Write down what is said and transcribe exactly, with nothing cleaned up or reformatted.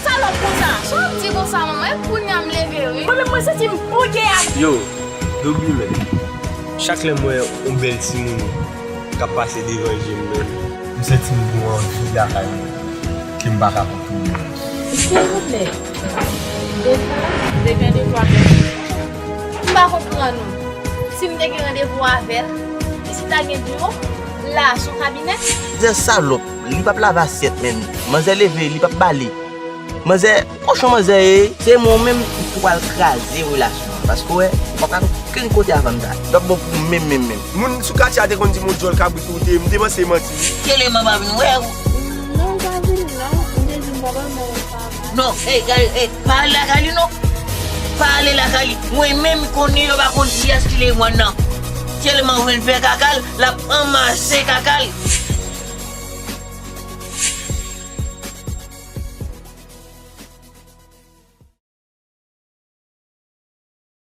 Salòp konsa, sa w ap di konsa, manman? E kounye a m leve, wi. Mwen menm, mwen santi m bouke a. Yo, Dobi, men. Chak lè m wè yon bèl timoun k ap pase devan je m, men, m santi m gon anvi lakay mwen ke m pa ka kontwole. Silvouplè. Devan. Devan de twa pèsòn. M pa konprann ou. Si m te gen randevou avè l, e si ta gen dlo, la, sou kabinèt? Manzè salòp, li p ap lave asyèt, menm. Manzè leve, li p ap bale. Manzè, kochon manzè ye. Se mwen menm ki pral kraze relasyon an. Paske w wè, w pa pral okenn kote avè m sa. L ap bon pou menm, menm, menm. Moun sou katye a te konn di m yon djòl kabrit ou te ye, m te panse se manti. Keleman pa vin wè ou. Non, ou pa vin non. M te di m pa wè, men ou pa mal. Non, ey, gade, ey, pa ale lakay li non. Pa ale lakay li. Mwen menm konnen yo pa konn kiyès ki Lewann nan. Keleman vin fè kaka l, l ap anmase kaka l.